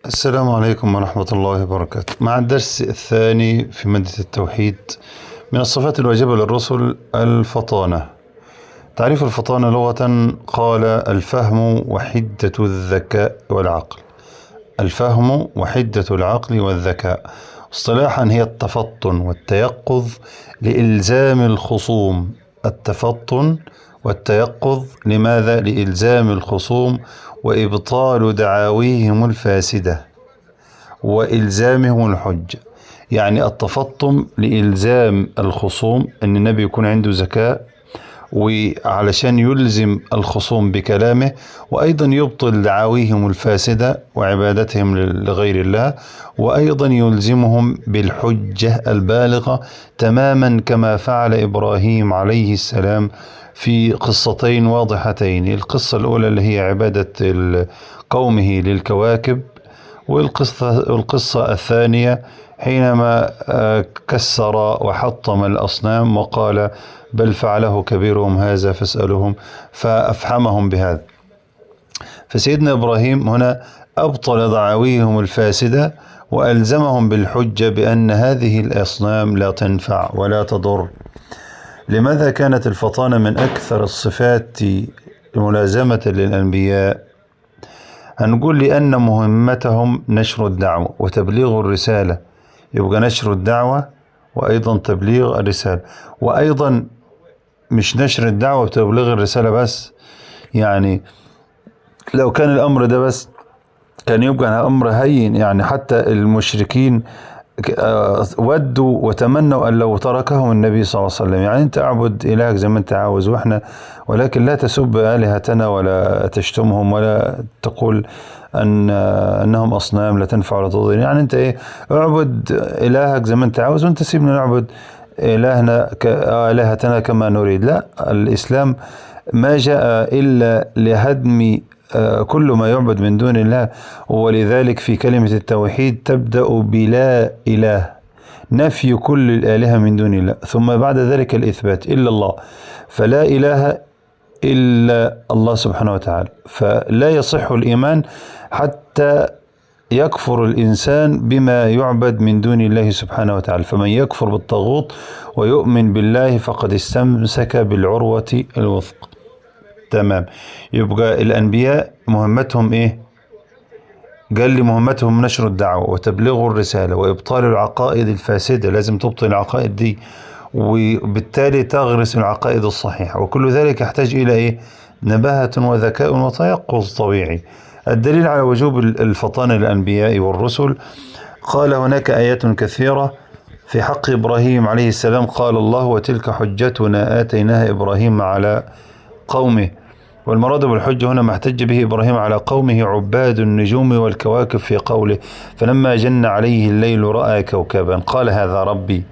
السلام عليكم ورحمة الله وبركاته. مع الدرس الثاني في مادة التوحيد، من الصفات الواجبة للرسل الفطانة. تعريف الفطانة لغة: قال الفهم وحدة الذكاء والعقل. الفهم وحدة العقل والذكاء. اصطلاحا هي التفطن والتيقظ لإلزام الخصوم. التفطن والتيقظ لماذا؟ لإلزام الخصوم وإبطال دعاويهم الفاسدة وإلزامهم الحجة. يعني التفطن لإلزام الخصوم، أن النبي يكون عنده ذكاء وعلشان يلزم الخصوم بكلامه، وأيضا يبطل دعاويهم الفاسدة وعبادتهم لغير الله، وأيضا يلزمهم بالحجة البالغة، تماما كما فعل إبراهيم عليه السلام في قصتين واضحتين. القصة الأولى اللي هي عبادة قومه للكواكب، والقصة الثانية حينما كسر وحطم الأصنام وقال بل فعله كبيرهم هذا فاسألهم، فأفحمهم بهذا. فسيدنا إبراهيم هنا أبطل دعاويهم الفاسدة وألزمهم بالحجة بأن هذه الأصنام لا تنفع ولا تضر. لماذا كانت الفطانة من أكثر الصفات ملازمة للأنبياء؟ هنقول لأن مهمتهم نشر الدعوة وتبليغ الرسالة. يبقى نشر الدعوة وأيضا تبليغ الرسالة، وأيضا مش نشر الدعوة وتبليغ الرسالة بس، يعني لو كان الأمر ده بس كان يبقى أمر هين، يعني حتى المشركين ودوا وتمنوا أن لو تركهم النبي صلى الله عليه وسلم، يعني أنت أعبد إلهك زي ما أنت عاوز وإحنا، ولكن لا تسب آلهتنا ولا تشتمهم ولا تقول أنهم أصنام لا تنفع ولا تضر. يعني أنت إيه، اعبد إلهك زي ما أنت عاوز وأنت سيبنا نعبد إلهنا آلهتنا كما نريد. لا، الإسلام ما جاء إلا لهدم كل ما يعبد من دون الله، ولذلك في كلمة التوحيد تبدأ بلا إله، نفي كل الآلهة من دون الله، ثم بعد ذلك الإثبات إلا الله. فلا إله إلا الله سبحانه وتعالى. فلا يصح الإيمان حتى يكفر الإنسان بما يعبد من دون الله سبحانه وتعالى. فمن يكفر بالطاغوت ويؤمن بالله فقد استمسك بالعروة الوثقى. تمام. يبقى الأنبياء مهمتهم إيه؟ قال لي مهمتهم نشر الدعوة وتبليغ الرسالة وإبطال العقائد الفاسدة. لازم تبطل العقائد دي وبالتالي تغرس العقائد الصحيحة، وكل ذلك يحتاج إلى إيه؟ نباهة وذكاء وتيقظ طبيعي. الدليل على وجوب الفطانة للأنبياء والرسل، قال هناك آيات كثيرة في حق إبراهيم عليه السلام. قال الله وتلك حجتنا آتيناها إبراهيم على قومه. والمراد بالحجة هنا ما احتج به إبراهيم على قومه عباد النجوم والكواكب في قوله فلما جن عليه الليل رأى كوكبا قال هذا ربي.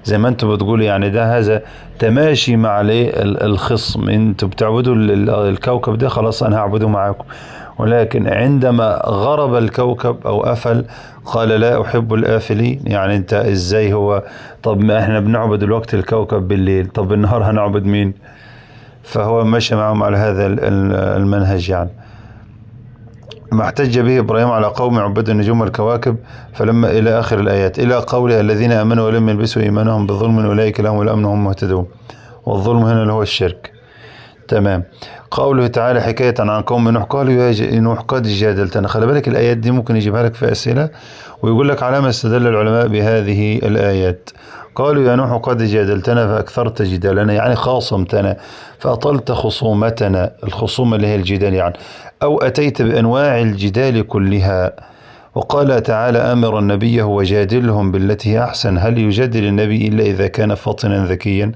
زي ما انتم بتقولوا يعني ده هذا تماشي مع الخصم، انتم بتعبدوا الكوكب ده، خلاص انا هعبده معاكم. ولكن عندما غرب الكوكب او افل قال لا احب الافلين. يعني انت ازاي هو، طب ما احنا بنعبد الوقت الكوكب بالليل، طب النهار هنعبد مين؟ فهو مشى معهم على هذا المنهج. يعني ما احتج به إبراهيم على قوم عباد النجوم والكواكب فلما إلى آخر الآيات، إلى قوله الذين آمنوا ولم يلبسوا إيمانهم بظلم أولئك لهم الأمن وهم مهتدون. والظلم هنا اللي هو الشرك. تمام. قوله تعالى حكاية عن قوم نوح قالوا يا نوح قد جادلتنا. خلي بالك الآيات دي ممكن يجيبها لك في أسئلة ويقول لك على ما استدل العلماء بهذه الآيات. قالوا يا نوح قد جادلتنا فأكثرت جدالنا، يعني خاصمتنا، فأطلت خصومتنا، الخصومة اللي هي الجدال يعني، أو أتيت بأنواع الجدال كلها. وقال تعالى آمرا نبيه وجادلهم بالتي هي أحسن. هل يجادل النبي إلا إذا كان فطنا ذكيا؟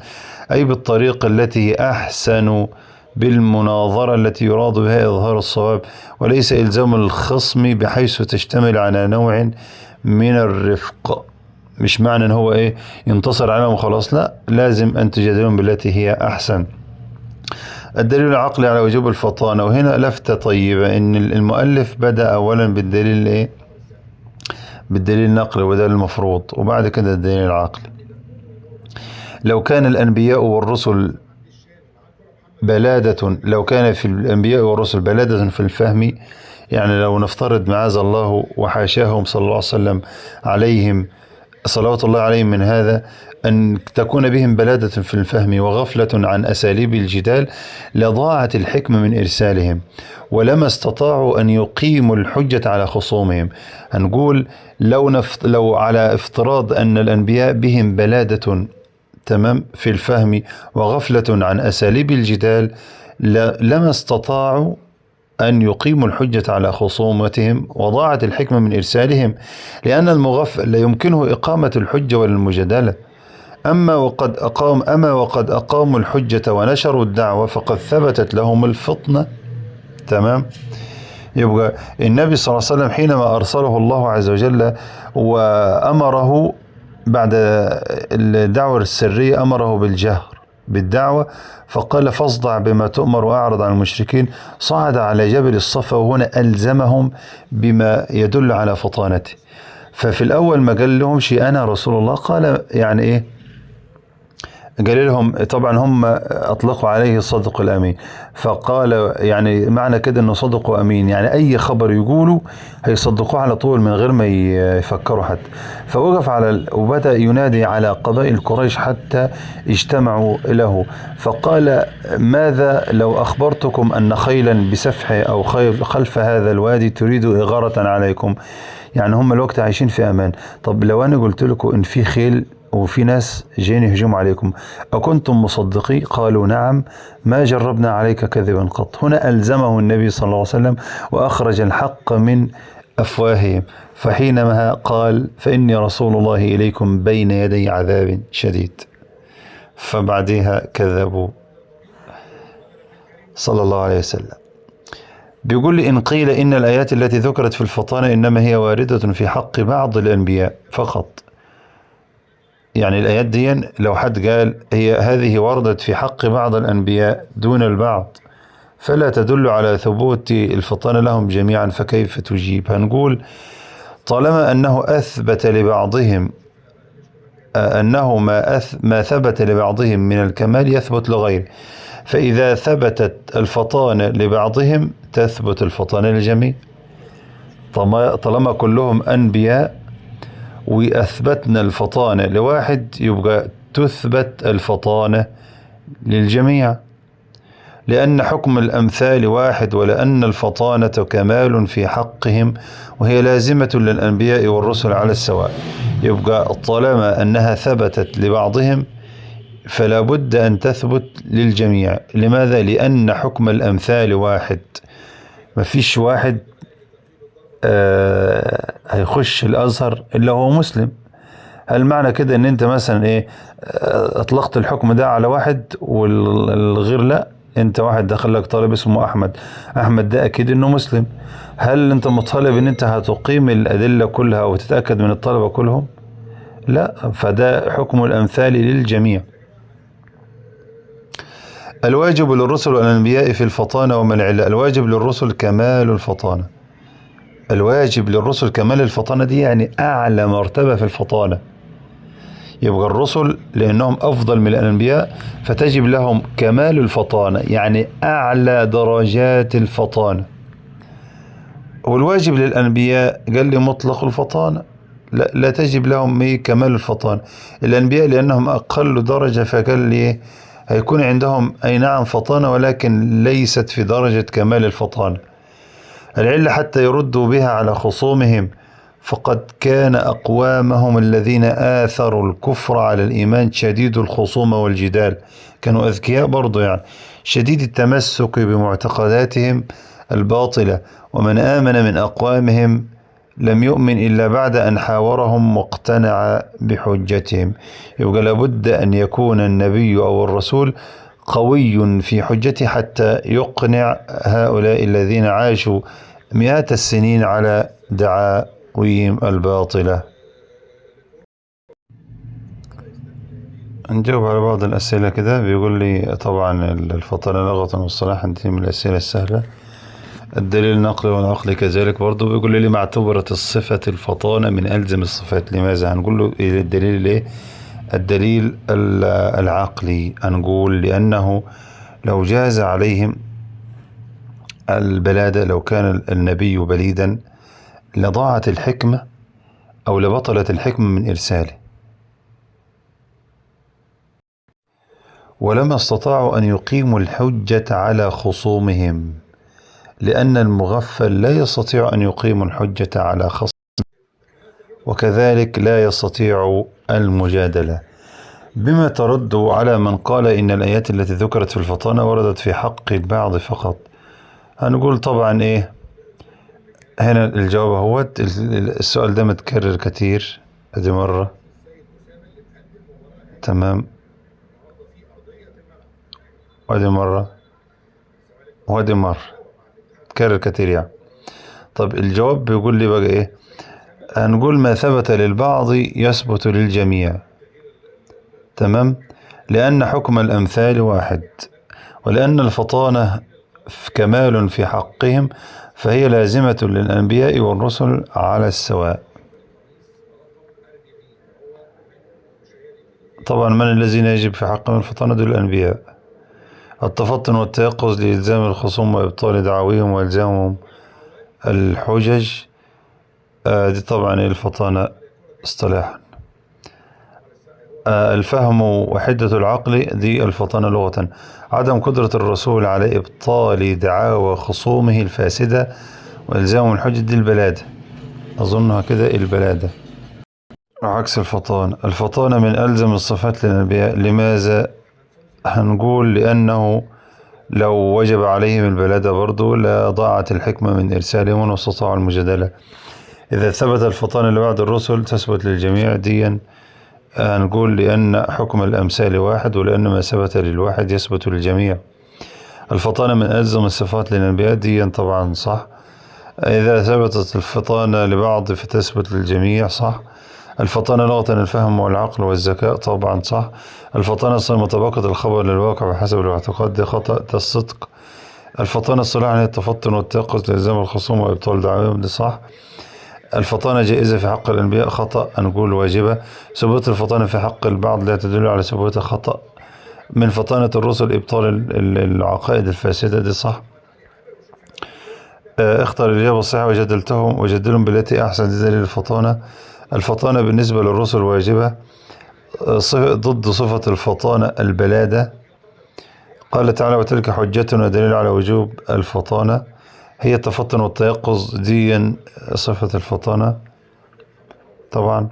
أي بالطريقة التي هي أحسن، بالمناظرة التي يراد بها إظهار الصواب، وليس إلزام الخصم بحيث تشتمل على نوع من الرفق. مش معنى إن هو إيه ينتصر عليهم وخلاص، لا، لازم أن تجادلهم بالتي هي أحسن. الدليل العقلي على وجوب الفطانة، وهنا لفتة طيبة إن المؤلف بدأ أولا بالدليل إيه؟ بالدليل النقلي وده المفروض، وبعد كده الدليل العقلي. لو كان الأنبياء والرسل بلادة، لو كان في الأنبياء والرسل بلادة في الفهم يعني لو نفترض معاذ الله وحاشاهم صلى الله عليه وسلم عليهم صلوات الله عليهم من هذا، أن تكون بهم بلادة في الفهم وغفلة عن أساليب الجدال، لضاعت الحكمة من إرسالهم، ولما استطاعوا أن يقيموا الحجة على خصومهم. هنقول لو على افتراض أن الأنبياء بهم بلادة، تمام، في الفهم وغفلة عن أساليب الجدال، لما استطاعوا أن يقيموا الحجة على خصومتهم، وضاعت الحكمة من إرسالهم، لأن المغفل لا يمكنه إقامة الحجة والمجادلة. أما وقد أقاموا الحجة ونشروا الدعوة فقد ثبتت لهم الفطنة. تمام. يبقى النبي صلى الله عليه وسلم حينما أرسله الله عز وجل وأمره بعد الدعوة السرية، أمره بالجهر بالدعوة، فقال فاصدع بما تؤمر وأعرض عن المشركين. صعد على جبل الصفا، وهنا ألزمهم بما يدل على فطانته. ففي الأول ما قال لهم شيء أنا رسول الله، قال يعني إيه؟ قال لهم طبعا هم أطلقوا عليه الصدق الأمين، فقال يعني معنى كده أنه صدق وأمين، يعني أي خبر يقولوا هيصدقوه على طول من غير ما يفكروا حتى. فوقف على وبدأ ينادي على قبائل قريش حتى اجتمعوا له، فقال ماذا لو أخبرتكم أن خيلا بسفح أو خيل خلف هذا الوادي تريد إغارة عليكم؟ يعني هم الوقت عايشين في أمان، طب لو أنا قلت لكم إن في خيل وفي ناس جايين يهجموا عليكم أكنتم مصدقي؟ قالوا نعم، ما جربنا عليك كذبا قط. هنا ألزمه النبي صلى الله عليه وسلم وأخرج الحق من أفواههم، فحينما قال فإني رسول الله إليكم بين يدي عذاب شديد، فبعدها كذبوا صلى الله عليه وسلم. بيقول لي إن قيل إن الآيات التي ذكرت في الفطانة إنما هي واردة في حق بعض الأنبياء فقط، يعني الآيات دي لو حد قال هي هذه وردت في حق بعض الأنبياء دون البعض فلا تدل على ثبوت الفطانة لهم جميعا، فكيف تجيب؟ هنقول طالما أنه أثبت لبعضهم أنه ما ثبت لبعضهم من الكمال يثبت لغيره، فإذا ثبتت الفطانة لبعضهم تثبت الفطانة للجميع. طالما كلهم أنبياء وأثبتنا الفطانة لواحد يبقى تثبت الفطانة للجميع، لأن حكم الأمثال واحد، ولأن الفطانة كمال في حقهم وهي لازمة للأنبياء والرسل على السواء. يبقى طالما أنها ثبتت لبعضهم فلا بد أن تثبت للجميع. لماذا؟ لأن حكم الأمثال واحد، ما فيش واحد هيخش الأزهر إلا هو مسلم. هل معنى كده إن أنت مثلا إيه أطلقت الحكم ده على واحد والغير لا؟ أنت واحد دخل لك طالب اسمه أحمد، أحمد ده أكيد إنه مسلم. هل أنت مطالب إن أنت هتقيم الأدلة كلها وتتأكد من الطلبة كلهم؟ لا، فده حكم الأمثال للجميع. الواجب للرسل والأنبياء في الفطانة وما العلة. الواجب للرسل كمال الفطانة. الواجب للرسل كمال الفطانة دي يعني أعلى مرتبة في الفطانة. يبقى الرسل لأنهم أفضل من الأنبياء فتجب لهم كمال الفطانة، يعني أعلى درجات الفطانة. والواجب للأنبياء قال لي مطلق الفطانة، لا تجب لهم كمال الفطانة. الأنبياء لأنهم أقل درجة فقال لي هيكون عندهم أي نعم فطانة ولكن ليست في درجة كمال الفطانة. العلة حتى يردوا بها على خصومهم، فقد كان أقوامهم الذين آثروا الكفر على الإيمان شديد الخصومة والجدال، كانوا أذكياء برضو يعني، شديد التمسك بمعتقداتهم الباطلة، ومن آمن من أقوامهم لم يؤمن إلا بعد أن حاورهم واقتنع بحجتهم. يبقى لابد أن يكون النبي أو الرسول قوي في حجته حتى يقنع هؤلاء الذين عاشوا مئات السنين على دعاويهم الباطلة. نجاوب على بعض الأسئلة كده. بيقول لي طبعا الفطانة لغة واصطلاحا دي من الأسئلة السهلة. الدليل النقلي والعقلي كذلك برضه. بيقول لي لما اعتبرت الصفة الفطانة من ألزم الصفات؟ لماذا؟ هنقول له الدليل ليه؟ الدليل العقلي هنقول لأنه لو جاز عليهم البلادة، لو كان النبي بليدا لضاعت الحكمة أو لبطلت الحكمة من إرساله، ولما استطاعوا أن يقيموا الحجة على خصومهم، لأن المغفل لا يستطيع أن يقيم الحجة على خصمه، وكذلك لا يستطيع المجادلة. بما ترد على من قال إن الآيات التي ذكرت في الفطانة وردت في حق البعض فقط؟ هنقول طبعا إيه هنا الجواب، هو السؤال ده متكرر كتير، ادي مرة، تمام، وادي مرة، وادي مرة، تكرر كتير يعني. طب الجواب بيقول لي بقى إيه؟ هنقول ما ثبت للبعض يثبت للجميع، تمام، لأن حكم الأمثال واحد، ولأن الفطانة كمال في حقهم، فهي لازمة للأنبياء والرسل على السواء. طبعا من الذين يجب في حقهم الفطانة؟ دول الأنبياء. التفطن والتيقظ لإلزام الخصوم وإبطال دعاويهم وإلزامهم الحجج، دي طبعا الفطانة اصطلاحا. الفهم وحدة العقل دي الفطانة لغة. عدم قدرة الرسول على إبطال دعاوى خصومه الفاسدة وإلزامهم الحجة دي البلادة، أظنها كده البلادة. عكس الفطانة، الفطانة من ألزم الصفات للأنبياء. لماذا؟ هنقول لأنه لو وجب عليهم البلادة برضو لضاعت الحكمة من إرسالهم واستطاعوا المجادلة. إذا ثبت الفطانة لبعض الرسل تثبت للجميع، ديا هنقول لأن حكم الأمثال واحد، ولأن ما ثبت للواحد يثبت للجميع. الفطانة من ألزم الصفات للأنبياء، ديا طبعا صح. إذا ثبتت الفطانة لبعض فتثبت للجميع، صح. الفطانة لغة الفهم والعقل والذكاء، طبعا صح. الفطانة مطابقة الخبر للواقع بحسب الاعتقاد، دي خطأ، ده الصدق. الفطانة الصلاح هي التفطن والتيقظ لإلزام الخصوم وإبطال دعاويهم، دي صح. الفطانة جائزة في حق الأنبياء، خطأ، نقول واجبة. ثبوت الفطانة في حق البعض لا تدل على ثبوت خطأ. من فطانة الرسل إبطال العقائد الفاسدة، دي صح. اختر الإجابة الصحيحة وجدلتهم وجدلهم بالتي أحسن، دي دليل الفطانة. الفطانة بالنسبة للرسل واجبة. ضد صفة الفطانة البلادة. قال تعالى وتلك حجتنا دليل على وجوب الفطانة، هي التفطن والتيقظ، ديا صفة الفطانة. طبعا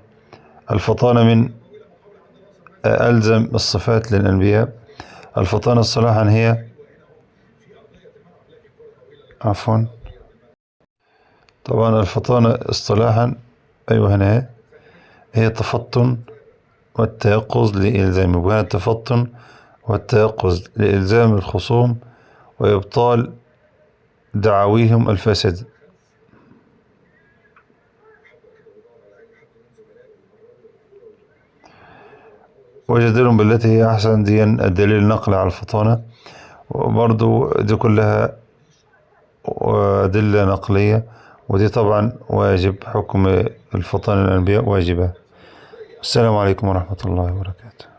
الفطانة من ألزم الصفات للأنبياء. الفطانة صلاحا هي، عفوا، طبعا الفطانة اصطلاحا أيوه هنا هي التفطن والتيقظ لإلزام، وهنا التفطن والتيقظ لإلزام الخصوم وإبطال دعاويهم الفاسدة. وجدلهم بالتي هي أحسن، دي الدليل النقل على الفطانة، وبرضو دي كلها أدلة نقلية، ودي طبعا واجب، حكم الفطانة للأنبياء واجبة. السلام عليكم ورحمة الله وبركاته.